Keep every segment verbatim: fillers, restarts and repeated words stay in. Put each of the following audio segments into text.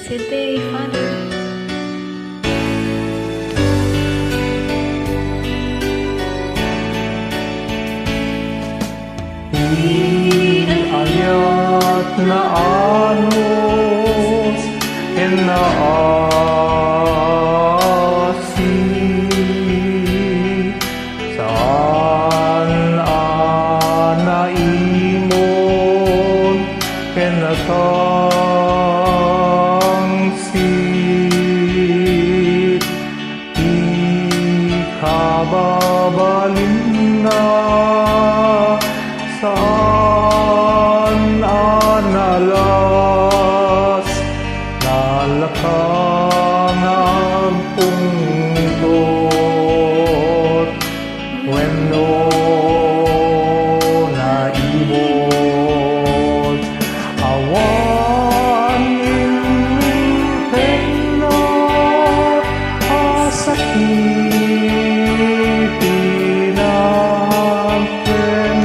Today, Father. Ti ayat naanus ken naasi, saan a naimon ken natangsit. Ikababalinna, saan a nalas, nalaka nga agpungtot wenno naimot. Awan impenna a sakit ti nakem,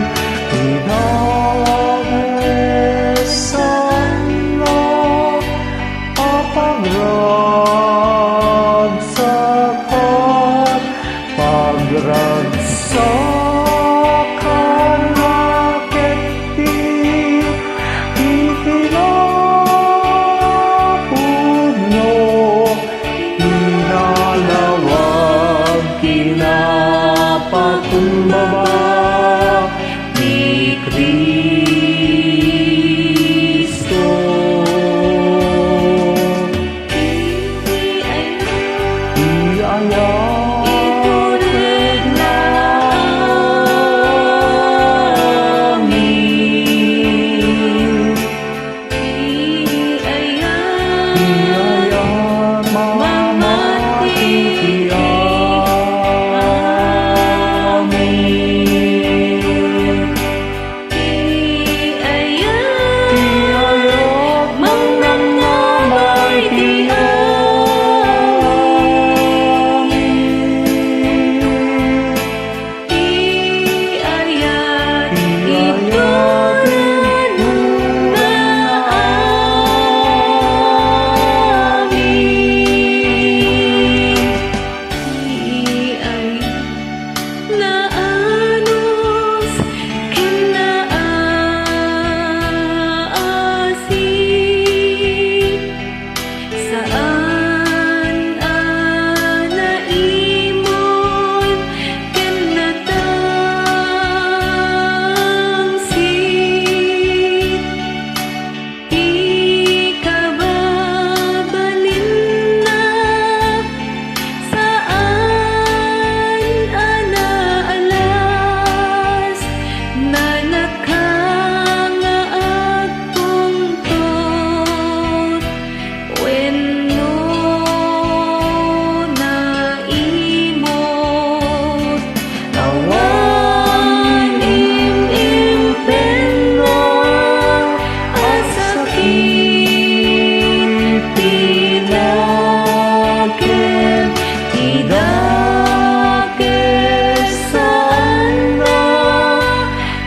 ti dagessanna a pagragsakan. Pagragsakanna ket ti kinapudno, kinalawag, kinapakumbaba ni Cristo. Ti ayat, ti ayat ket naanus. Ti ayat, ti ayat mamati ti amin. Ti ayat, ti ayat mangnamnama iti amin. Ti ayat, ti ayat iturenna amin. Ti ayat naanus ken naasi, saan a naimon ken natangsit. Ti kababalinna, saan a naalas, nalaka nga agpungtot wenno naimot. Awan im-impenna a sakit ti nakem, ti dagessanna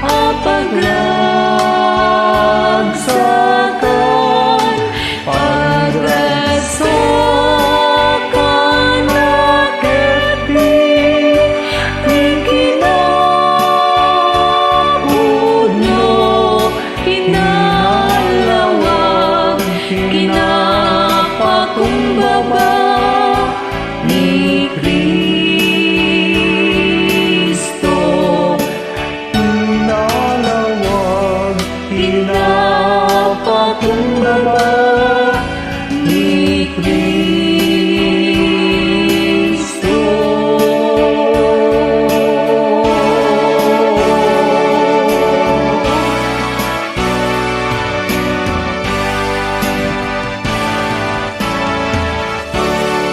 a pagragsakan. Pagragsakanna ket ti kinapudno, kinalawag, kinapakumbaba ni Cristo. Kinalawag, kinapakumbaba ni Cristo.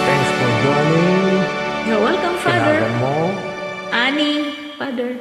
Thanks for joining. You're welcome, Father. Kinagan mo. Ani, Father.